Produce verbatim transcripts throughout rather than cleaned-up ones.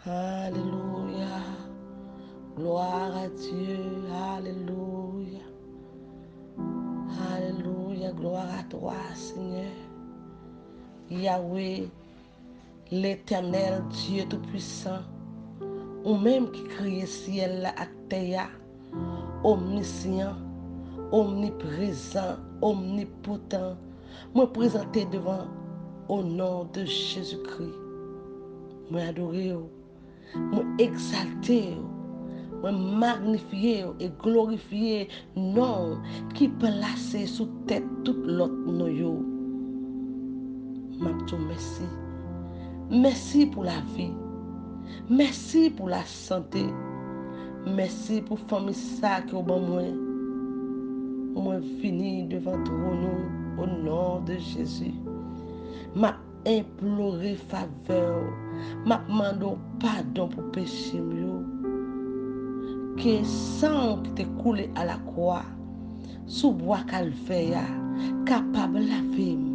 Alléluia. Gloire à Dieu. Alléluia. Alléluia. Gloire à toi, Seigneur. Yahweh, l'Éternel, Dieu Tout-Puissant, ou menm ki kreye syèl la ak tè a, omnisyan, omniprezan, omnipotan, mwen prezante devan o non de Jezikri. Mwen adore w, mwen egzalte w, mwen magnifye w e glorifye non w ki plase sou tèt tout lòt non yo. M ap di w mèsi. Mèsi pou lavi. Mèsi pou lasante. Mèsi pou fanmi sa ke w ban mwen. Mwen vini devan twòn ou o non de Jezi. M ap enplore favè w. M ap mande w padon pou peche m yo. Ke san w ki te koule alakwa sou bwa Kalvè a kapab lave m,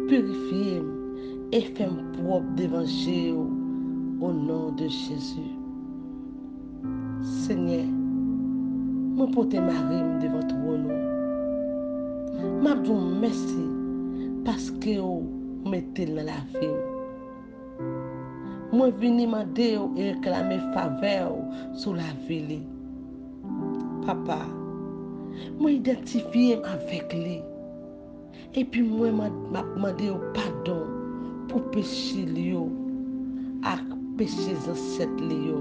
pirifye m e fè m pwòp devan je w o non de Jezi. Senyè, mwen pote mari m devan twòn ou. M ap di w mèsi paske w mete l nan lavi m. Mwen vini mande w e reklame favè w sou lavi li. Papa, mwen idantifye m avèk li. Epi mwen man- m ap mande w padon pou peche li yo ak peche zansèt li yo.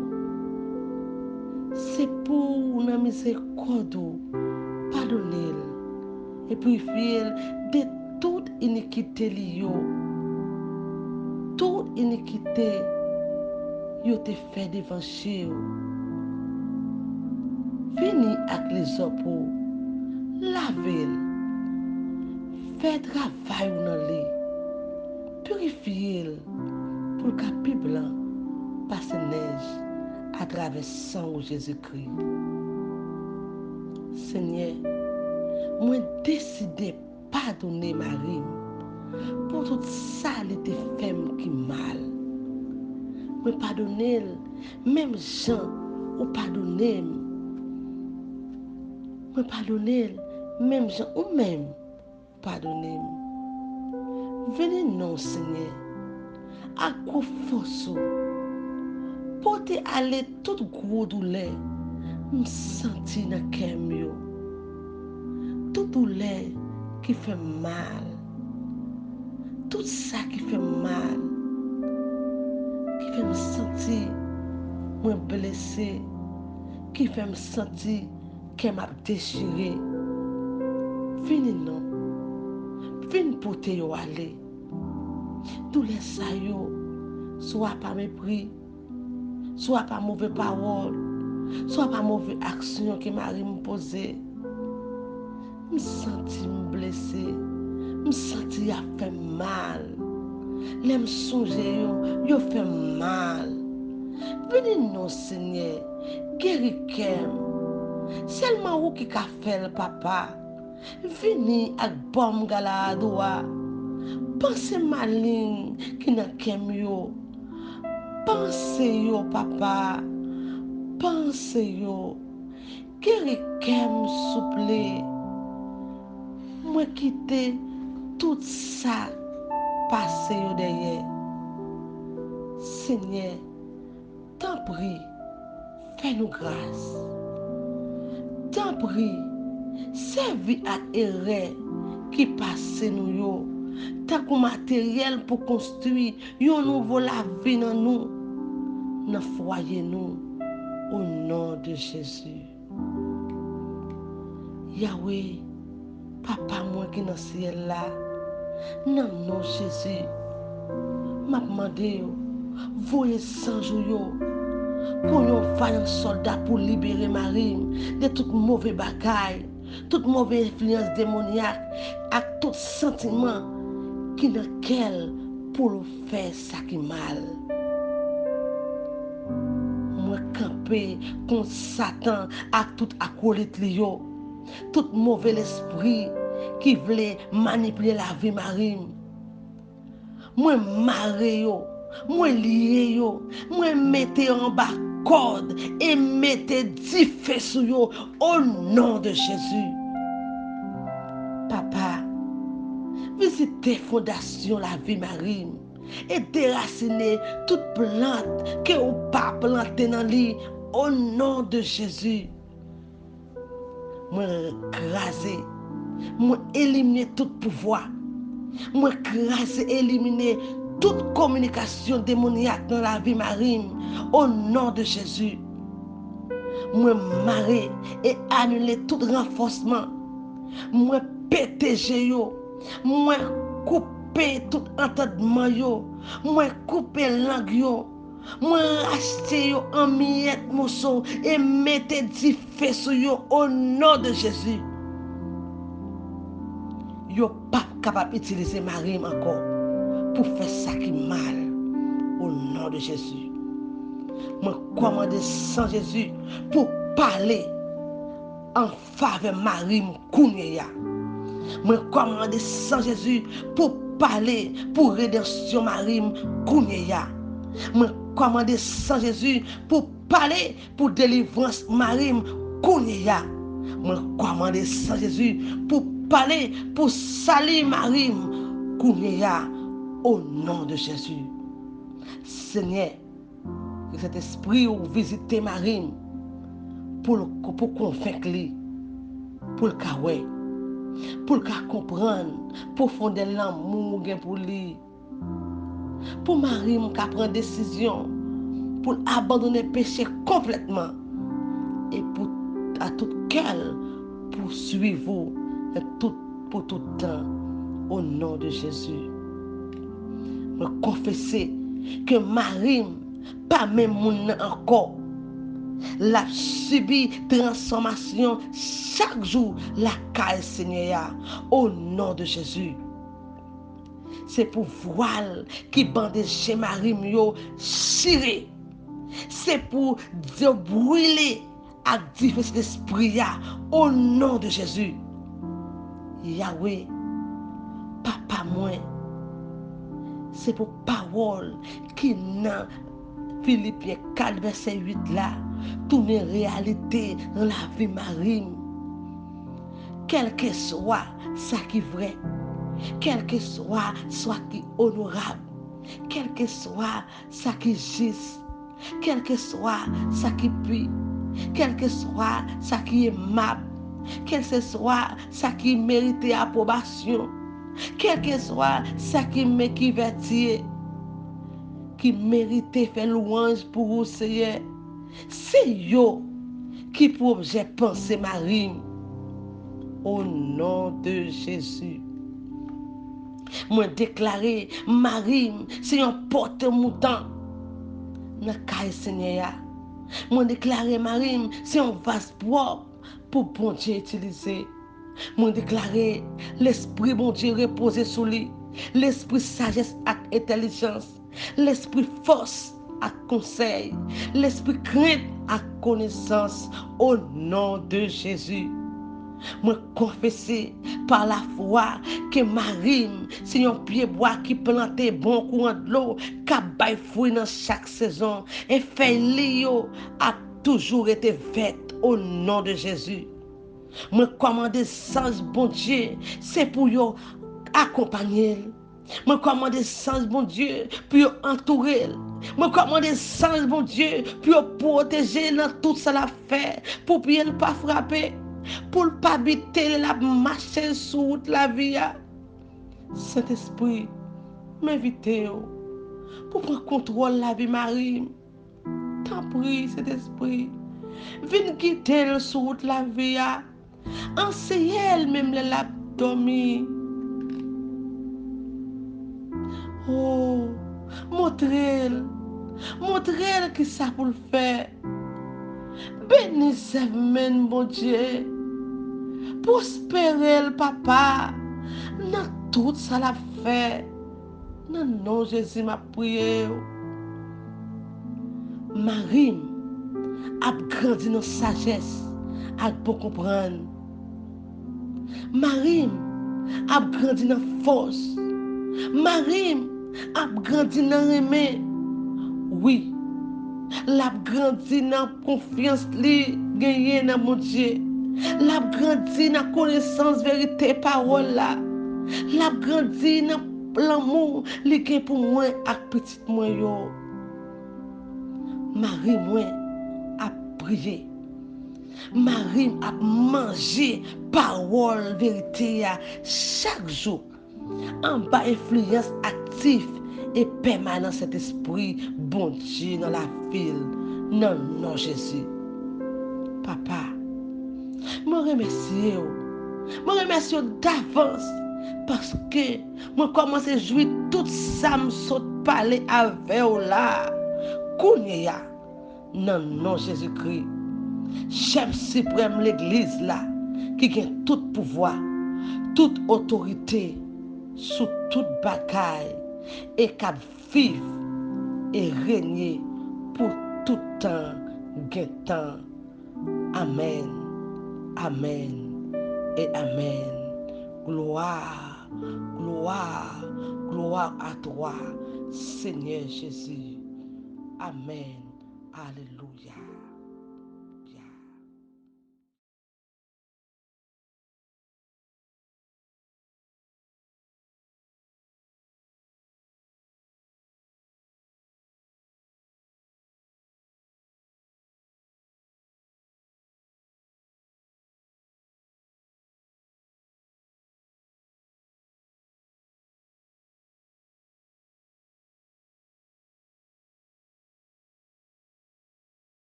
Se pou w nan mizerikòd ou padone l e pirifye l de tout inikite li yo. Tout inikite yo te fè devan je w. Vini ak lezòp ou, lave l, fè travay ou nan li, pirifye l pou l ka pi blan pase nèj atravè san w Jezikri. Senyè, mwen deside padone mari m pou tout sa li te fè m ki mal. Mwen padone l menm jan ou padone m. Mwen padone l menm jan ou menm padone m. Vini non, Senyè, ak gwo fòs ou. Pote ale tout gwo doulè m santi nan kè m yo. Tout doulè ki fè m mal. Tout sa ki fè m mal. Ki fè m santi mwen blese. Ki fè m santi kè m ap dechire. Vini non. Vin pote yo ale. Doulè sa yo, swa pa mepri, swa pa move pawòl, swa pa move aksyon ke mari m poze. M santi m blese, m santi y ap fè m mal. Lè m sonje yo, yo fè m mal. Vini non, Senyè, geri kè m. Sèlman ou ki ka fè l, Papa. Vini ak bòm Galaad ou a. Panse maleng ki nan kè m yo. Panse yo, Papa. Panse yo. Geri kè m, souple. Mwen kite tout sa pase yo dèyè. Senyè, tanpri, fè nou gras. Tanpri, sèvi ak erè ki pase nou yo tankou materyèl pou konstwi yon nouvo lavi nan nou, nan fwaye nou, o non de Jezi. Yahweh, Papa mwen ki nan syèl la, nan non Jezi, m ap mande yo, voye zanj ou yo kon yon vayan sòlda pou libere mari m de tout move bagay, tout move enfliyans demonyak ak tout santiman ki nan kè l pou l fè sa ki mal. Mwen kanpe kont Satan ak tout akwolit li yo, tout move lespri ki vle manipile lavi mari m. Mwen mare yo Mwen lye yo, mwen mete yo anba kòd e mete dife sou yo, o non de Jezi. Papa, vizite fondasyon lavi mari m e derasine tout plant ke ou pa plante nan li, o non de Jezi. Mwen kraze, mwen elimine tout pouvwa. Mwen kraze, elimine tout kominikasyon demonyak nan lavi mari m, o non de Jezi. Mwen mare e anile tout ranfòsman. Mwen pete je yo. Mwen koupe tout antandman yo. Mwen koupe lang yo. Mwen rache yo an miyèt moso e mete dife sou yo, o non de Jezi. Yo p ap kapab itilize mari m ankò pou fè sa ki mal, o non de Jezi. Mwen kòmande san Jezi pou pale an favè mari m kounye a. Mwen kòmande san Jezi pou pale pou redansyon mari m kounye a. Mwen kòmande san Jezi pou pale pou delivrans mari m kounye a. Mwen kòmande san Jezi pou pale pou sali mari m kounye a, o non de Jezi. Senyè, ke Sentespri w vizite mari m pou l, pou konvenk li, pou l ka wè, pou l ka konprann pwofondè lanmou w gen pou li. Pou mari m ka pran desizyon pou l abandone peche konplètman e pou a tout kè l pou swiv ou tout, pou tout tan, o non de Jezi. Mwen konfese ke mari m pa menm moun nan ankò. L ap sibi transfòmasyon chak jou lakay Senyè a, o non de Jezi. Se pou vwal ki bande je mari m yo chire. Se pou yo brile ak dife Sentespri a, o non de Jezi. Yawe, Papa mwen, se pou pawòl ki nan Filipyen kat vèsè uit la tounen reyalite nan lavi mari m. Kèlkeswa sa ki vrè, kèlkeswa sa ki onorab, kèlkeswa sa ki jis, kèlkeswa sa ki pi, kèlkeswa sa ki emab, kèlkeswa sa ki merite apwobasyon, kèlkeswa sa ki men ki vètiye, ki merite fè lwanj pou ou, Seyè, se yo ki pou objè panse mari m. O non de Jezi. Mwen deklare mari m se yon pòte mouton nan kay Senyè a. Mwen deklare mari m se yon vaz pwòp pou Bondye itilize. Mwen deklare Lespri Bondye repoze sou li, lespri sajès ak entèlijans, lespri fòs ak konsèy, lespri krent ak konesans, o non de Jezi. Mwen konfese pa lafwa ke mari m se yon pyebwa ki plante bò kouran dlo k ap bay fwi nan chak sezon, e fèy li yo ap toujou rete vèt, o non de Jezi. Mwen kòmande zanj Bondye, se pou yo akonpanye l. Mwen kòmande zanj Bondye pou yo antoure l. Mwen kòmande zanj Bondye pou yo pwoteje l nan tout sa l ap fè, pou pye l pa frape, pou l pa bite lè l ap mache sou wout lavi a. Sentespri, m envite w pou pran kontwòl lavi mari m. Tanpri, Sentespri, vin gide l sou wout lavi a. Anseye l menm lè l ap dòmi. O, montre l, montre l kisa pou l fè. Beni sèvman, Bondye. Pwospere l, Papa, nan tout sa l ap fè. Nan non Jezi, m ap priye w. Mari m ap grandi nan sajès ak bon konprann. Mari m ap grandi nan fòs. Mari m ap grandi nan renmen. L ap grandi nan konfyans li genyen nan Bondye. L ap grandi nan konesans verite pawòl la. L ap grandi nan lanmou li gen pou mwen ak pitit mwen yo. Mari mwen ap priye. Mari m ap manje pawòl verite a chak jou anba enfliyans aktif e pèmanan Sentespri Bondye nan lavi l, nan non Jezi. Papa, mwen remèsye w. Mwen remèsye w davans paske mwen kòmanse jwi tout sa m sot pale avè w la. Kounye a, nan non Jezikri, Chèf Siprèm Legliz la, ki gen tout pouvwa, tout otorite sou tout bagay, e k ap viv e renye pou tout tan gen tan. Amèn, amèn e amèn. Glwa, glwa, glwa a twa, Senyè Jezi. Amèn. Alelouya.